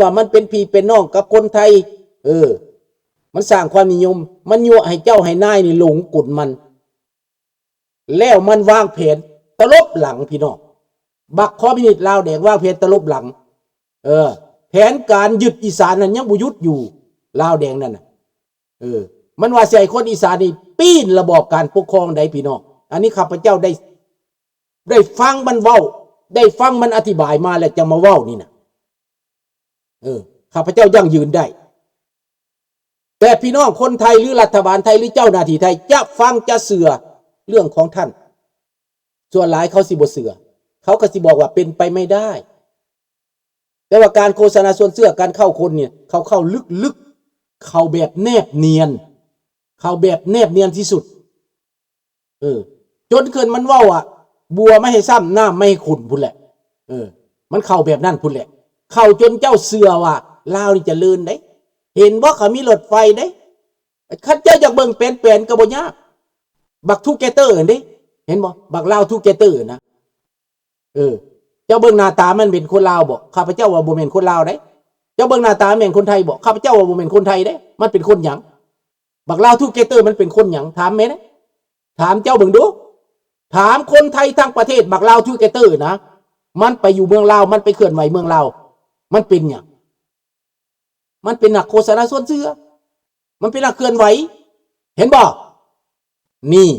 ວ່າມັນເປັນພີ່ເປັນນ້ອງກັບຄົນໄທ. ເອີ ມັນສ້າງຄວາມນິຍົມ, ມັນຍົວະໃຫ້ເຈົ້າໃຫ້ນາຍນີ້ຫຼົງກົນມັນ. ແລ້ວມັນວາງແຜນຕະຫຼົບຫຼັງພີ່ນ້ອງ, ບັກຄອມມິວນິດລາວແດງວາງແຜນຕະຫຼົບຫຼັງ. ເອີ ແຜນການຍຶດອີສານນັ້ນຍັງບໍ່ຢຸດຢູ່, ລາວແດງນັ້ນນະ. ເອີ ມັນວ່າຊິໃຫ້ຄົນອີສານນີ້ປີ້ນລະບອບການປົກຄອງໃດ໋ພີ່ນ້ອງ. ອັນນີ້ຂ້າພະເຈົ້າໄດ້ ໄດ້ຟັງມັນເວົ້າ, ໄດ້ຟັງມັນອະທິບາຍມາແລ້ວຈັ່ງມາເວົ້ານີ້ນະ. ເອີ ຂ້າພະເຈົ້າຢັ້ງຢືນໄດ້. ແຕ່ພີ່ນ້ອງຄົນໄທ ຫຼື ລັດຖະບານໄທ ຫຼື ເຈົ້າໜ້າທີ່ໄທ ຈະຟັງຈະເຊື່ອເລື່ອງຂອງທ່ານ, ສ່ວນຫຼາຍເຂົາຊິບໍ່ເຊື່ອ, ເຂົາກໍຊິບອກວ່າເປັນໄປໄມ່ໄດ້. ແຕ່ວ່າການໂຄສະນາຊວນເຊື່ອ, ການເຂົ້າຄົນນີ້ ເຂົາເຂົ້າລຶກໆ, ເຂົ້າແບບແນບນຽນ, ເຂົ້າແບບແນບນຽນທີ່ສຸດ. ເອີ ຈົນເກີນມັນເວົ້າວ່າ ບົວມາໃຫ້ຊ້ຳ ນ້ຳມາໃຫ້ຂຸ່ນພຸ້ນແຫຼະ. ເອີ ມັນເຂົ້າແບບນັ້ນພຸ້ນແຫຼະ, ເຂົ້າຈົນເຈົ້າເຊື່ອວ່າລາວນີ້ຈະເລີນເດ້. ເຫັນບໍ່ ເຂົາມີລົດໄຟເດ້. ຄັນເຈົ້າຢາກເບິ່ງແປນໆ ກໍບໍ່ຍາກ, ບັກທູເກເຕີຫັ້ນເດ້. ເຫັນບໍ່ ບັກລາວທູເກເຕີນະ. ເອີ ເຈົ້າເບິ່ງໜ້າຕາມັນເປັນຄົນລາວບໍ? ຂ້າພະເຈົ້າວ່າບໍ່ແມ່ນຄົນລາວເດ້. ເຈົ້າເບິ່ງໜ້າຕາແມ່ນຄົນໄທບໍ? ຂ້າພະເຈົ້າວ່າບໍ່ແມ່ນຄົນໄທເດ້. ມັນເປັນຄົນຫຍັງ? ບັກລາວທູເກເຕີມັນເປັນຄົນຫຍັງ? ຖາມແມ່ນະ, ຖາມເຈົ້າເບິ່ງດູ. ຖາມຄົນໄທທັງປະເທດ, ບັກລາວທູເກເຕີນະ ມັນໄປຢູ່ເມືອງລາວ, ມັນໄປເຄື່ອນໄຫວເມືອງລາວ, ມັນເປັນຫຍັງ? ມັນເປັນນັກໂຄສະນາຊວນເຊື່ອ, ມັນເປັນນັກເຄື່ອນໄຫວ. ເຫັນບໍ່? ນີ້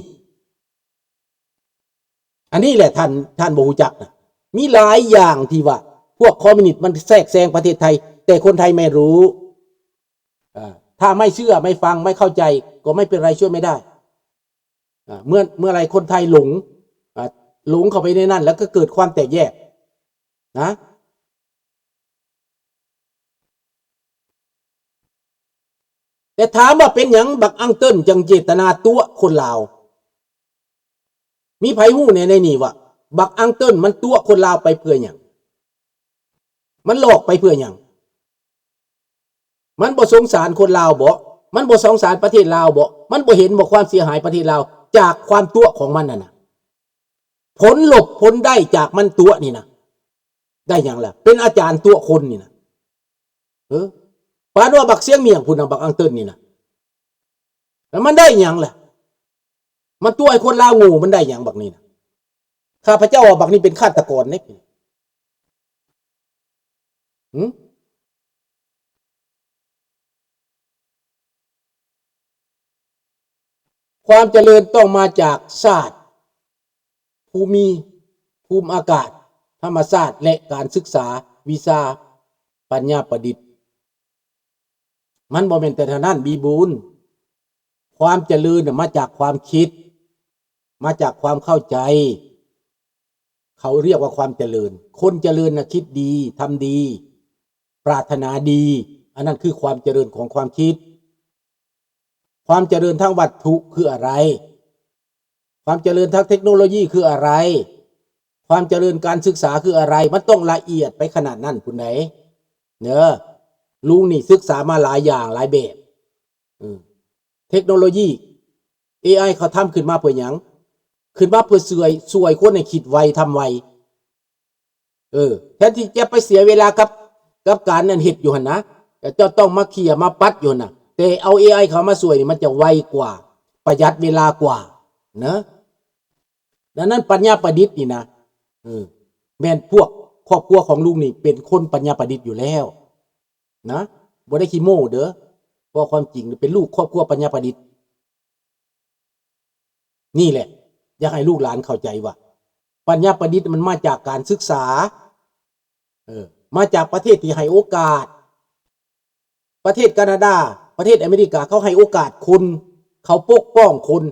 ອັນນີ້ແຫຼະທ່ານ, ທ່ານບໍ່ຮູ້ຈັກນະ. ມີຫຼາຍຢ່າງທີ່ວ່າພວກຄອມມິວນິດມັນແຊກແຊງປະເທດໄທ, ແຕ່ຄົນໄທໄມ່ຮູ້. ເອີ ຖ້າໄມ່ເຊື່ອ, ໄມ່ຟັງ, ໄມ່ເຂົ້າໃຈ ກໍໄມ່ເປັນໄຣ, ຊ່ວຍໄມ່ໄດ້. ເມື່ອ, ເມື່ອໃດຄົນໄທຫຼົງ, ຫຼົງເຂົ້າໄປໃນນັ້ນ ແລ້ວກໍເກີດຄວາມແຕກແຍກນະ. ແຕ່ຖາມວ່າເປັນຫຍັງບັກອັງເຕີນຈັ່ງເຈດຕະນາຕົວະຄົນລາວ? ມີໃຜຮູ້ແດ່ໃນນີ້ວ່າ ບັກອັງເຕີນມັນຕົວະຄົນລາວໄປເພື່ອຫຍັງ? ມັນຫຼອກໄປເພື່ອຫຍັງ? ມັນບໍ່ສົງສານຄົນລາວບໍ? ມັນບໍ່ສົງສານປະເທດລາວບໍ? ມັນບໍ່ເຫັນບໍຄວາມເສຍຫາຍປະເທດລາວ ຈາກຄວາມຕົວະຂອງມັນນັ້ນນະ? ຜົນຫຼົບຜົນໄດ້ຈາກມັນຕົວະນີ້ນະ ໄດ້ຫຍັງລະ? ເປັນອາຈານຕົວະຄົນນີ້ນະ. ເອີ ປານວ່າບັກຊຽງໝ້ຽງພຸ້ນນະ, ບັກອັງເຕີນນີ້ນະ, ແລ້ວມັນໄດ້ຫຍັງລະ? ມັນຕົວະໃຫ້ຄົນລາວໂງ່, ມັນໄດ້ຫຍັງບັກນີ້ນະ? ຂ້າພະເຈົ້າວ່າບັກນີ້ເປັນຄາດຕະກອນເດ້. ຫື? ຄວາມຈະເລີນຕ້ອງມາຈາກຊາດ, ພູມີ, ພູມອາກາດ, ທຳມະຊາດ ແລະ ການສຶກສາ, ວິຊາ, ປັນຍາປະດິດ. ມັນບໍ່ແມ່ນແຕ່ເທົ່ານັ້ນ, ບີບູນ. ຄວາມຈະເລີນນະ ມາຈາກຄວາມຄິດ, ມາຈາກຄວາມເຂົ້າໃຈ. ເຂົາຮຽກວ່າຄວາມຈະເລີນ. ຄົນຈະເລີນນະ ຄິດດີ, ທຳດີ, ປາດຖະໜາດີ. ອັນນັ້ນຄືຄວາມຈະເລີນຂອງຄວາມຄິດ. ຄວາມຈະເລີນທາງວັດຖຸຄືອະໄລ? ຄວາມຈະເລີນທາງເທັກໂນໂລຢີຄືອະໄລ? ຄວາມຈະເລີນການສຶກສາຄືອະໄລ? ມັນຕ້ອງລະອຽດໄປຂະໜາດນັ້ນພຸ້ນໃດເດີ. ລຸງນີ້ສຶກສາມາຫຼາຍຢ່າງຫຼາຍແບບ. ເອີ ເທັກໂນໂລຢີ ເອໄອ ເຂົາທຳຂຶ້ນມາເພື່ອຫຍັງ? ຂຶ້ນມາເພື່ອຊ່ວຍ, ຊ່ວຍຄົນໃຫ້ຄິດໄວ, ທຳໄວ. ເອີ ແທນທີ່ຈະໄປເສຍເວລາກັບ, ກັບການນັ້ນເຮັດຢູ່ຫັ້ນນະ, ແຕ່ເຈົ້າຕ້ອງມາເຄຍມາປັດຢູ່ຫັ້ນນະ, ແຕ່ເອົາເອໄອເຂົ້າມາຊ່ວຍນີ້ ມັນຈະໄວກວ່າ, ປະຢັດເວລາກວ່ານະ. ດັ່ງນັ້ນປັນຍາປະດິດນີ້ນະ, ເອີ ແມ່ນພວກຄອບຄົວຂອງລຸງນີ້ເປັນຄົນປັນຍາປະດິດຢູ່ແລ້ວນະ, ບໍ່ໄດ້ຂີ້ໂມ້ເດີ, ເວົ້າຄວາມຈິງ, ເປັນລູກຄອບຄົວປັນຍາປະດິດ. ນີ້ແຫຼະ ຢາກໃຫ້ລູກຫຼານເຂົ້າໃຈວ່າ ປັນຍາປະດິດມັນມາຈາກການສຶກສາ, ເອີ ມາຈາກປະເທດທີ່ໃຫ້ໂອກາດ. ປະເທດການາດາ, ປະເທດອາເມລິກາ ເຂົາໃຫ້ໂອກາດຄົນ, ເຂົາປົກປ້ອງຄົນ,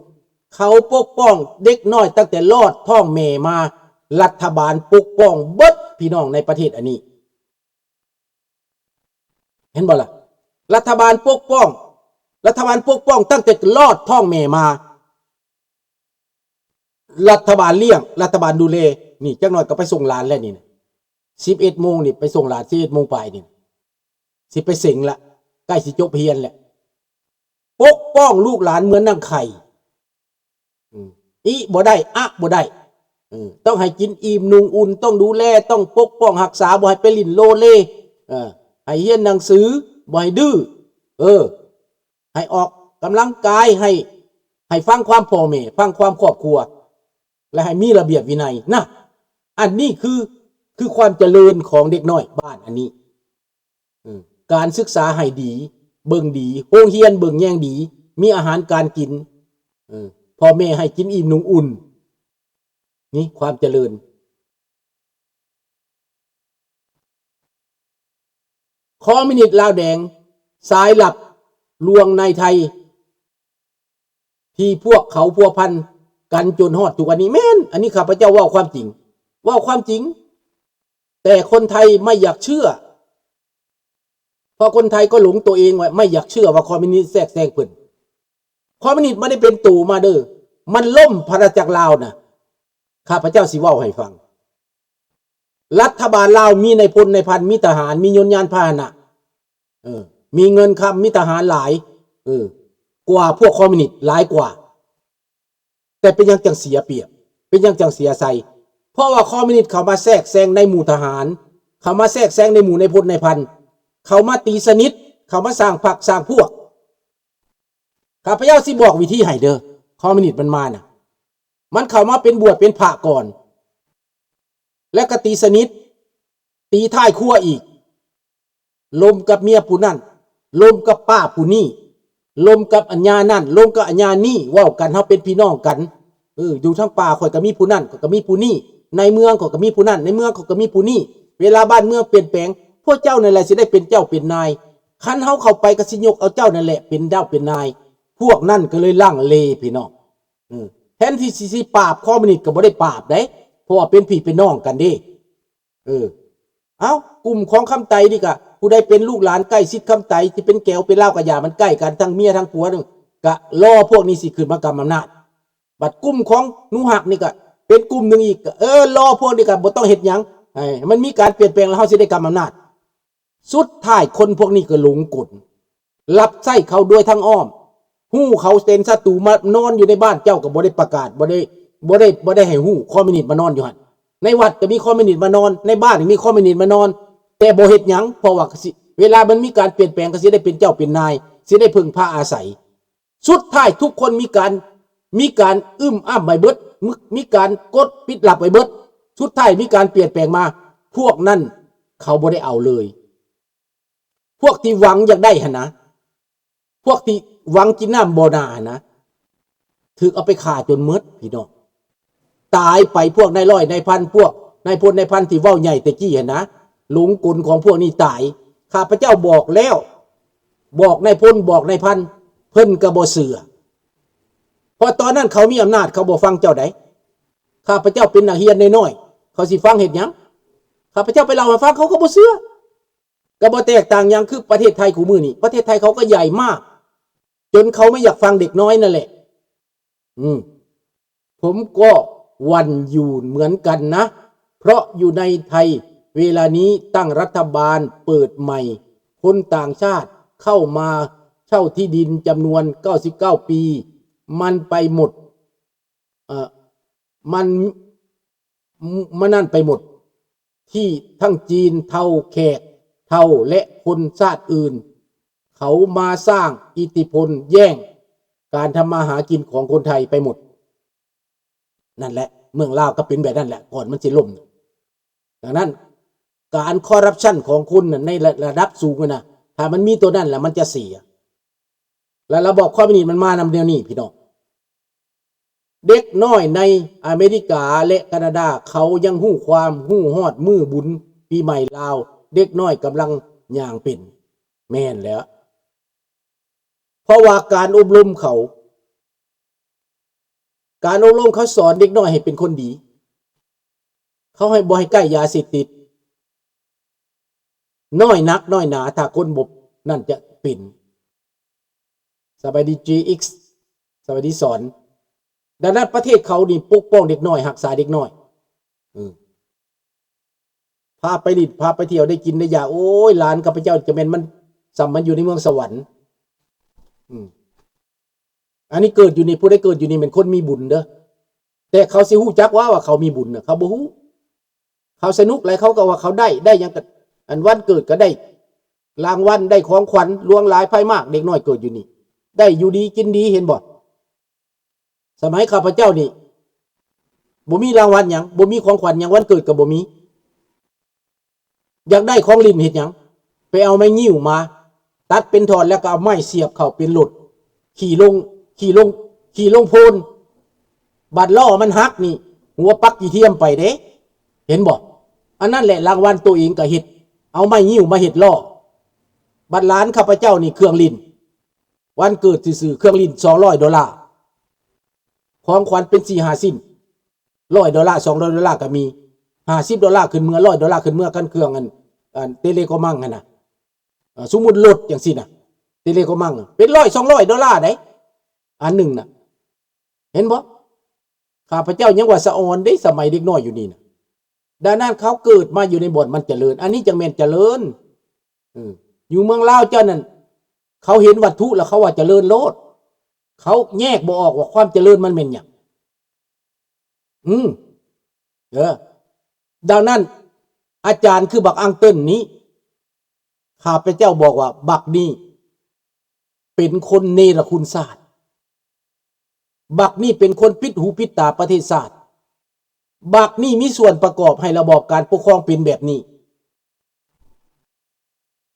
ເຂົາປົກປ້ອງເດັກນ້ອຍຕັ້ງແຕ່ລອດທ້ອງແມ່ມາ. ລັດຖະບານປົກປ້ອງເບິດ ພີ່ນ້ອງໃນປະເທດອັນນີ້. ເຫັນບໍ່ລະ? ລັດຖະບານປົກປ້ອງ, ລັດຖະບານປົກປ້ອງຕັ້ງແຕ່ລອດທ້ອງແມ່ມາ. ລັດຖະບານລ້ຽງ, ລັດຖະບານດູແລ. ນີ້ຈັກໜ້ອຍກໍໄປສົ່ງຫຼານແລ້ວນີ້ນະ, ສິບເອັດໂມງນີ້ໄປສົ່ງຫຼານ, ສິບເອັດໂມງປາຍນີ້ນະ ຊິໄປເສັງລະ, ໃກ້ຊິຈົບຮຽນແລ້ວ. ປົກປ້ອງລູກຫຼານເໝືອນນາງໄຂ່. ອືມ ອິບໍ່ໄດ້ ອະບໍ່ໄດ້. ເອີ ຕ້ອງໃຫ້ກິນອີ່ມນຸ່ງອຸ່ນ, ຕ້ອງດູແລ, ຕ້ອງປົກປ້ອງຮັກສາ, ບໍ່ໃຫ້ໄປຫຼິ້ນໂລເລ. ເອີ ໃຫ້ຮຽນໜັງສື ບໍ່ໃຫ້ດື້ ເອີ ໃຫ້ອອກກຳລັງກາຍ ໃຫ້ ໃຫ້ຟັງຄວາມພໍ່ແມ່ ຟັງຄວາມຄອບຄົວ ແລະ ໃຫ້ມີລະບຽບວິໄນນະ. ອັນນີ້ຄື ຄືຄວາມຈະເລີນຂອງເດັກນ້ອຍບ້ານອັນນີ້. ເອີ ການສຶກສາໃຫ້ດີ ເບິ່ງດີ ໂຮງຮຽນເບິ່ງແຍງດີ ມີອາຫານການກິນ ເອີ ພໍ່ແມ່ໃຫ້ກິນອີ່ມນຸ່ງອຸ່ນ ນີ້ຄວາມຈະເລີນ. ຄອມມິວນິດລາວແດງ ສາຍລັບລວງໃນໄທ ທີ່ພວກເຂົາພົວພັນກັນຈົນຮອດທຸກວັນນີ້ ແມ່ນ ອັນນີ້ຂ້າພະເຈົ້າເວົ້າຄວາມຈິງ ເວົ້າຄວາມຈິງ ແຕ່ຄົນໄທໄມ່ຢາກເຊື່ອ ເພາະຄົນໄທກໍຫຼົງຕົວເອງວ່າ ໄມ່ຢາກເຊື່ອວ່າຄອມມິວນິດແຊກແຊງເພິ່ນ. ຄອມມິວນິດບໍ່ໄດ້ເປັນໂຕມາເດີ້ ມັນລົ້ມພາລະຈັກລາວນະ. ຂ້າພະເຈົ້າຊິເວົ້າໃຫ້ຟັງ. ລັດຖະບານລາວມີນາຍພົນນາຍພັນ ມີທະຫານ ມີຍົນຍານພາຫະນະ ເອີ ມີເງິນຄຳ ມີທະຫານຫຼາຍ ເອີ ກວ່າພວກຄອມມິວນິດ ຫຼາຍກວ່າ. ແຕ່ເປັນຫຍັງຈັ່ງເສຍປຽບ? ເປັນຫຍັງຈັ່ງເສຍໄຊ? ເພາະວ່າຄອມມິວນິດເຂົ້າມາແຊກແຊງໃນໝູ່ທະຫານ ເຂົ້າມາແຊກແຊງໃນໝູ່ນາຍພົນນາຍພັນ ເຂົ້າມາຕີສະໜິດ ເຂົ້າມາສ້າງພັກສ້າງພວກ. ຂ້າພະເຈົ້າຊິບອກວິທີໃຫ້ເດີ້ ຄອມມິວນິດມັນມານະ ມັນເຂົ້າມາເປັນບວດເປັນພະກ່ອນ ແລ້ວກໍຕີສະໜິດ ຕີທ້າຍຄົວອີກ ລົມກັບເມຍຜູ້ນັ້ນ ລົມກັບປ້າຜູ້ນີ້ ລົມກັບອັນຍານັ້ນ ລົມກັບອັນຍານີ້ ເວົ້າກັນ ເຮົາເປັນພີ່ນ້ອງກັນ ເອີ ຢູ່ທາງປ່າຂ້ອຍກໍມີຜູ້ນັ້ນ ຂ້ອຍກໍມີຜູ້ນີ້ ໃນເມືອງຂ້ອຍກໍມີຜູ້ນັ້ນ ໃນເມືອງຂ້ອຍກໍມີຜູ້ນີ້ ເວລາບ້ານເມືອງປ່ຽນແປງ ພວກເຈົ້ານັ້ນແຫຼະຊິໄດ້ເປັນເຈົ້າເປັນນາຍ ຄັນເຮົາເຂົ້າໄປກໍຊິຍົກເອົາເຈົ້ານັ້ນແຫຼະເປັນເຈົ້າເປັນນາຍ. ພວກນັ້ນກໍເລີຍລັງເລພີ່ນ້ອງ ເອີ ແທນທີ່ຊິ ຊິປາບຄອມມິວນິດກໍບໍ່ໄດ້ປາບເດ້ ເພາະວ່າເປັນພີ່ເປັນນ້ອງກັນເດ້. ເອີ ເອົ້າ ກຸ່ມຂອງຄຳໄຕນີ້ກະ ຜູ້ໃດເປັນລູກຫຼານໃກ້ຊິດຄຳໄຕ ຊິເປັນແກວເປັນລາວກະຢ່າ ມັນໃກ້ກັນ ທັງເມຍທັງຜົວ ກະລໍພວກນີ້ຊິຂຶ້ນມາກຳອຳນາດ. ບັດກຸ່ມຂອງໜູຮັກນີ້ກະເປັນກຸ່ມໜຶ່ງອີກ ເອີ ລໍພວກນີ້ກະບໍ່ຕ້ອງເຮັດຫຍັງ ໃຫ້ມັນມີການປ່ຽນແປງ ແລ້ວເຮົາຊິໄດ້ກຳອຳນາດ. ສຸດທ້າຍຄົນພວກນີ້ກໍຫຼົງກົນ ຮັບໃຊ້ເຂົາໂດຍທາງອ້ອມ ຮູ້ເຂົາເປັນສັດຕູ ມານອນຢູ່ໃນບ້ານເຈົ້າກໍບໍ່ໄດ້ປະກາດ ບໍ່ໄດ້ ບໍ່ໄດ້ ບໍ່ໄດ້ໃຫ້ຮູ້ ຄອມມິວນິດມານອນຢູ່ຫັ້ນ ໃນວັດກໍມີຄອມມິວນິດມານອນ ໃນບ້ານກໍມີຄອມມິວນິດມານອນ ແຕ່ບໍ່ເຮັດຫຍັງ ເພາະວ່າຊິ ເວລາມັນມີການປ່ຽນແປງ ກໍຊິໄດ້ເປັນເຈົ້າເປັນນາຍ ຊິໄດ້ເພິ່ງພາອາໄສ. ສຸດທ້າຍທຸກຄົນມີການ ມີການອຶ້ມອ້ຳໄວ້ເບິດ ມີ ມີການກົດປິດລັບໄວ້ເບິດ ສຸດທ້າຍມີການປ່ຽນແປງມາ ພວກນັ້ນເຂົາບໍ່ໄດ້ເອົາເລີຍ. ພວກທີ່ຫວັງຢາກໄດ້ຫັ້ນນະ ພວກທີ່ຫວັງກິນນ້ຳບໍ່ນາຫັ້ນນະ ຖືກເອົາໄປຂ້າຈົນໝົດພີ່ນ້ອງ ຕາຍໄປ. ພວກນາຍຮ້ອຍນາຍພັນ ພວກນາຍພົນນາຍພັນທີ່ເວົ້າໃຫຍ່ແຕ່ກີ້ຫັ້ນນະ ຫຼົງກົນຂອງພວກນີ້ຕາຍ. ຂ້າພະເຈົ້າບອກແລ້ວ ບອກນາຍພົນ ບອກນາຍພັນ ເພິ່ນກໍບໍ່ເຊື່ອ ເພາະຕອນນັ້ນເຂົາມີອຳນາດ ເຂົາບໍ່ຟັງເຈົ້າໃດ. ຂ້າພະເຈົ້າເປັນນັກຮຽນນ້ອຍໆ ເຂົາຊິຟັງເຮັດຫຍັງ? ຂ້າພະເຈົ້າໄປເລົ່າໃຫ້ຟັງ ເຂົາກໍບໍ່ເຊື່ອ. ກໍບໍ່ແຕກຕ່າງຫຍັງຄືປະເທດໄທຄູ່ມື້ນີ້ ປະເທດໄທເຂົາກໍໃຫຍ່ມາກ ຈົນເຂົາບໍ່ຢາກຟັງເດັກນ້ອຍນັ້ນແຫຼະ. ອືມ ຜົມກໍຫວັ່ນຢູ່ເໝືອນກັນນະ ເພາະຢູ່ໃນໄທເວລານີ້ຕັ້ງລັດຖະບານເປີດໃໝ່ ຄົນຕ່າງຊາດເຂົ້າມາເຊົ່າທີ່ດິນຈຳນວນເກົ້າສິບເກົ້າປີ ມັນໄປໝົດ ເອີ ມັນ ມະນັ້ນໄປໝົດ ທີ່ທັງຈີນເທົາ ແຂກເທົາ ແລະ ຄົນຊາດອື່ນ ເຂົາມາສ້າງອິດທິພົນ ແຍ່ງການທຳມາຫາກິນຂອງຄົນໄທໄປໝົດ. ນັ້ນແຫຼະ ເມືອງລາວກໍເປັນແບບນັ້ນແຫຼະ ກ່ອນມັນຊິລົ້ມ. ດັ່ງນັ້ນ ການຄໍຣັບຊັນຂອງຄົນນັ້ນໃນລະ ລະດັບສູງຫັ້ນນະ ຖ້າມັນມີຕົວນັ້ນແລ້ວ ມັນຈະເສຍ. ແລະ ລະບອບຄອມມິວນິດມັນມານຳແນວນີ້ພີ່ນ້ອງ. ເດັກນ້ອຍໃນອາເມລິກາ ແລະ ການາດາ ເຂົາຍັງຮູ້ຄວາມ ຮູ້ຮອດມື້ບຸນປີໃໝ່ລາວ ເດັກນ້ອຍກຳລັງຍ່າງເປັນ. ແມ່ນແລ້ວ ເພາະວ່າການອົບຮົມເຂົາ ການອົບຮົມເຂົາສອນເດັກນ້ອຍໃຫ້ເປັນຄົນດີ ເຂົາໃຫ້ ບໍ່ໃຫ້ໃກ້ຢາເສບຕິດ. ນ້ອຍໜັກນ້ອຍໜາ ຖ້າຄົນບໍ່ນັ້ນຈະເປັນ. ສະບາຍດີ ຈີເອັກ ສະບາຍດີສອນ. ດັ່ງນັ້ນປະເທດເຂົານີ້ປົກປ້ອງເດັກນ້ອຍ ຮັກສາເດັກນ້ອຍ. ເອີ ພາໄປຫຼິ້ນ ພາໄປທ່ຽວ ໄດ້ກິນໄດ້ຢາກ ໂອ້ຍ ຫຼານຂ້າພະເຈົ້າຈະແມ່ນມັນ ສ່ຳມັນຢູ່ໃນເມືອງສະຫວັນ. ອືມ ອັນນີ້ເກີດຢູ່ນີ້ ຜູ້ໃດເກີດຢູ່ນີ້ແມ່ນຄົນມີບຸນເດີ້. ແຕ່ເຂົາຊິຮູ້ຈັກວ່າ ວ່າເຂົາມີບຸນນະ ເຂົາບໍ່ຮູ້. ເຂົາສະໜຸກຫຼາຍ ເຂົາກໍວ່າເຂົາໄດ້ ໄດ້ຫຍັງກໍ ອັນວັນເກີດກໍໄດ້ ລາງວັນ ໄດ້ຂອງຂວັນຫຼວງຫຼາຍໄພມາກ ເດັກນ້ອຍເກີດຢູ່ນີ້ ໄດ້ຢູ່ດີກິນດີ ເຫັນບໍ່? ສະໄໝຂ້າພະເຈົ້ານີ້ ບໍ່ມີລາງວັນຫຍັງ ບໍ່ມີຂອງຂວັນຫຍັງ ວັນເກີດກໍບໍ່ມີ. ຢາກໄດ້ຂອງຫຼິ້ນເຮັດຫຍັງ? ໄປເອົາໄມ້ງິ້ວມາ ຕັດເປັນທ່ອນ ແລ້ວກໍເອົາໄມ້ສຽບເຂົ້າເປັນລົດ ຂີ່ລົງ ຂີ່ລົງ ຂີ່ລົງໂພນ ບາດລໍ້ມັນຫັກນີ້ ຫົວປັກຂີ້ທຽມໄປເດ້ ເຫັນບໍ່? ອັນນັ້ນແຫຼະລາງວັນໂຕເອງກໍເຮັດ ເອົາໄມ້ງິ້ວມາເຮັດລໍ້. ບາດຫຼານຂ້າພະເຈົ້ານີ້ເຄື່ອງຫຼິ້ນ ວັນເກີດຊື່ໆ ເຄື່ອງຫຼິ້ນສອງຮ້ອຍໂດລາ ຂອງຂວັນເປັນສີ່ຫ້າຊິ້ນ ຮ້ອຍໂດລາ ສອງຮ້ອຍໂດລາກໍມີ ຫ້າສິບໂດລາຂຶ້ນເມືອ ຮ້ອຍໂດລາຂຶ້ນເມືອ ຄັນເຄື່ອງອັນ ອັນເຕເລໂກມັງຫັ້ນນະ ເອີ ສົມມຸດລົດຈັ່ງຊີ້ນະ ເຕເລໂກມັງເປັນຮ້ອຍສອງຮ້ອຍໂດລາໃດ ອັນໜຶ່ງນະ ເຫັນບໍ່? ຂ້າພະເຈົ້າຍັງວ່າສະອອນເດ້ ສະໄໝເດັກນ້ອຍຢູ່ນີ້ນະ. ດັ່ງນັ້ນເຂົາເກີດມາຢູ່ໃນບ່ອນມັນຈະເລີນ ອັນນີ້ຈັ່ງແມ່ນຈະເລີນ. ເອີ ຢູ່ເມືອງລາວເຈົ້ານັ້ນ ເຂົາເຫັນວັດຖຸແລ້ວເຂົາວ່າຈະເລີນໂລດ ເຂົາແຍກບໍ່ອອກວ່າຄວາມຈະເລີນມັນແມ່ນຫຍັງ. ອືມ ເອີ ດັ່ງນັ້ນ ອາຈານຄືບັກອັງເຕີນນີ້ ຂ້າພະເຈົ້າບອກວ່າບັກນີ້ເປັນຄົນເນລະຄຸນຊາດ ບັກນີ້ເປັນຄົນປິດຫູປິດຕາປະເທດຊາດ ບັກນີ້ມີສ່ວນປະກອບໃຫ້ລະບອບການປົກຄອງເປັນແບບນີ້.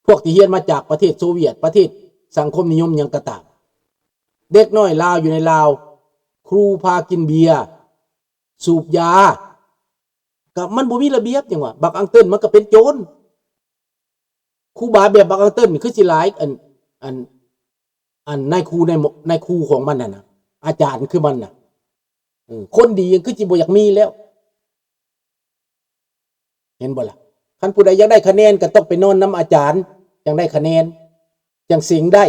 ພວກທີ່ຮຽນມາຈາກປະເທດໂຊວຽດ ປະເທດສັງຄົມນິຍົມຫຍັງກໍຕາມ ເດັກນ້ອຍລາວຢູ່ໃນລາວ ຄູພາກິນເບຍ ສູບຢາ ກໍມັນບໍ່ມີລະບຽບຫຍັງວະ. ບັກອັງເຕີນມັນກໍເປັນໂຈນ ຄູບາແບບບັກອັງເຕີນນີ້ຄືຊິຫຼາຍ ອັນ ອັນ ອັນນາຍຄູ ນາຍ ນາຍຄູຂອງມັນຫັ້ນນະ ອາຈານຄືມັນນະ ເອີ ຄົນດີຄືຊິບໍ່ຢາກມີແລ້ວ ເຫັນບໍ່ລະ? ຄັນຜູ້ໃດຢາກໄດ້ຄະແນນກໍຕ້ອງໄປນອນນຳອາຈານ ຈັ່ງໄດ້ຄະແນນ ຈັ່ງເສັງໄດ້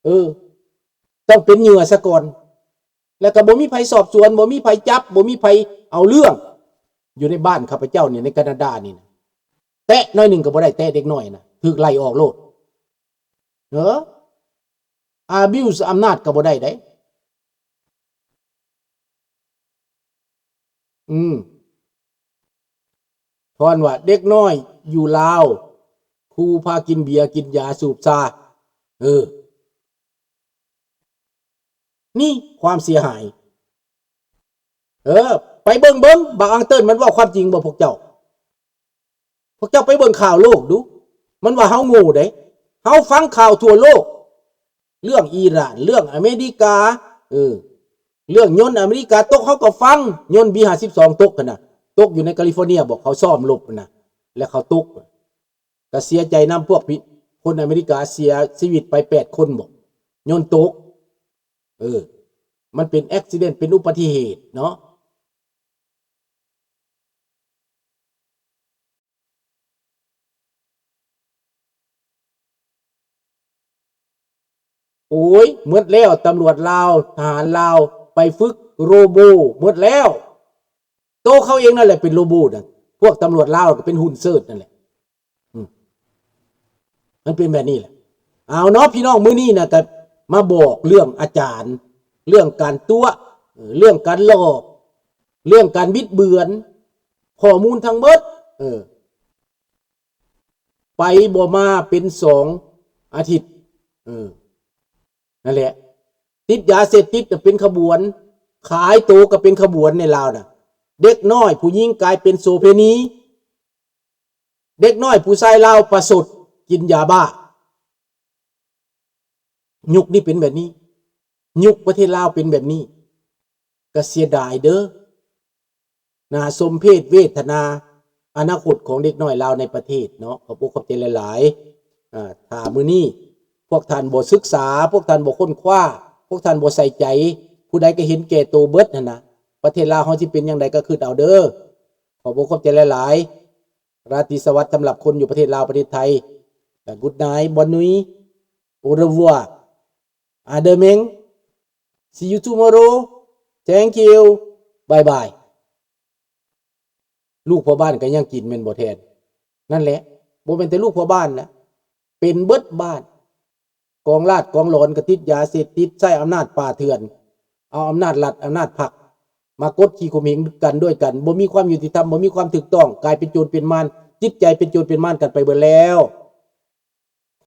ເອີ ຕ້ອງເປັນເຫຍື່ອຊະກ່ອນ ແລ້ວກໍບໍ່ມີໃຜສອບສວນ ບໍ່ມີໃຜຈັບ ບໍ່ມີໃຜເອົາເລື່ອງ. ຢູ່ໃນບ້ານຂ້າພະເຈົ້ານີ້ ໃນການາດານີ້ນະ ແຕະໜ້ອຍໜຶ່ງກໍບໍ່ໄດ້ ແຕະເດັກນ້ອຍນະ ຖືກໄລ່ອອກໂລດ. ເອີ abuse ອຳນາດກໍບໍ່ໄດ້ເດ້. ອືມ ທ່ານວ່າເດັກນ້ອຍຢູ່ລາວ ຄູພາກິນເບຍ ກິນຢາ ສູບຊາ ເອີ ນີ້ຄວາມເສຍຫາຍ. ເອີ ໄປເບິ່ງເບິ່ງ ບັກອັງເຕີນມັນເວົ້າຄວາມຈິງບໍ່ພວກເຈົ້າ? ພວກເຈົ້າໄປເບິ່ງຂ່າວໂລກດູ ມັນວ່າເຮົາໂງ່ເດ້. ເຮົາຟັງຂ່າວທົ່ວໂລກ ເລື່ອງອີຣານ ເລື່ອງອາເມລິກາ ເອີ ເລື່ອງຍົນອາເມລິກາຕົກ ເຮົາກໍຟັງ. ຍົນ ບີ ຫ້າສິບສອງ ຕົກຫັ້ນນະ ຕົກຢູ່ໃນກາລິຟໍເນຍ ບອກເຂົາຊ້ອມລົບຫັ້ນນະ ແລ້ວເຂົາຕົກ ກໍເສຍໃຈນຳພວກພິ ຄົນອາເມລິກາເສຍຊີວິດໄປແປດຄົນບໍ ຍ້ອນຕົກ. ເອີ ມັນເປັນ accident ເປັນອຸບັດຕິເຫດເນາະ. ໂອ້ຍ ໝົດແລ້ວ ຕຳຫຼວດລາວ ທະຫານລາວ ໄປຝຶກໂຣໂບ ໝົດແລ້ວ. ໂຕເຂົາເອງນັ້ນແຫຼະເປັນໂຣໂບນະ ພວກຕຳຫຼວດລາວກໍເປັນຫຸ່ນເຊີດນັ້ນແຫຼະ. ອືມ ມັນເປັນແບບນີ້ແຫຼະ. ເອົາເນາະ ພີ່ນ້ອງ ມື້ນີ້ນະ ກໍມາບອກເລື່ອງອາຈານ ເລື່ອງການຕົວະ ເອີ ເລື່ອງການຫຼອກ ເລື່ອງການບິດເບືອນຂໍ້ມູນທັງເບິດ. ເອີ ໄປບໍ່ມາເປັນສອງອາທິດ. ເອີ ນັ້ນແຫຼະ ຕິດຢາເສບຕິດນະເປັນຂະບວນ ຂາຍໂຕກໍເປັນຂະບວນໃນລາວນະ. ເດັກນ້ອຍຜູ້ຍິງກາຍເປັນໂສເພນີ ເດັກນ້ອຍຜູ້ຊາຍລາວປະສົດກິນຢາບ້າ. ຍຸກນີ້ເປັນແບບນີ້ ຍຸກປະເທດລາວເປັນແບບນີ້ ກະເສຍດາຍເດີ້. ໜ້າສົມເພດເວທະນາ ອະນາຄົດຂອງເດັກນ້ອຍລາວໃນປະເທດເນາະ. ຂອບອົກຂອບໃຈຫຼາຍໆ. ຖ້າມື້ນີ້ພວກທ່ານບໍ່ສຶກສາ ພວກທ່ານບໍ່ຄົ້ນຄວ້າ ພວກທ່ານບໍ່ໃສ່ໃຈ ຜູ້ໃດກໍເຫັນແກ່ໂຕເບິດຫັ້ນນະ ປະເທດລາວເຮົາຊິເປັນຢ່າງໃດກໍຄິດເອົາເດີ້. ຂອບອົກຂອບໃຈຫຼາຍໆ. ລາຕີສະຫວັດສຳລັບຄົນຢູ່ປະເທດລາວ ປະເທດໄທ. Good night, bonne nuit, au revoir, à demain, see you tomorrow, thank you, bye bye. ລູກພໍ່ບ້ານກໍຍັງກິນແມ່ນບໍ່ແທນ? ນັ້ນແຫຼະ ບໍ່ແມ່ນແຕ່ລູກພໍ່ບ້ານນະ ເປັນເບິດບ້ານ. ກອງລາດກອງຫຼອນກໍຕິດຢາເສບຕິດ ໃຊ້ອຳນາດປ່າເຖື່ອນ ເອົາອຳນາດລັດ ອຳນາດພັກ ມາກົດຂີ່ຂົ່ມເຫງກັນດ້ວຍກັນ ບໍ່ມີຄວາມຍຸຕິທຳ ບໍ່ມີຄວາມຖືກຕ້ອງ ກາຍເປັນໂຈນເປັນມານ ຈິດໃຈເປັນໂຈນເປັນມານກັນໄປເບິດແລ້ວ.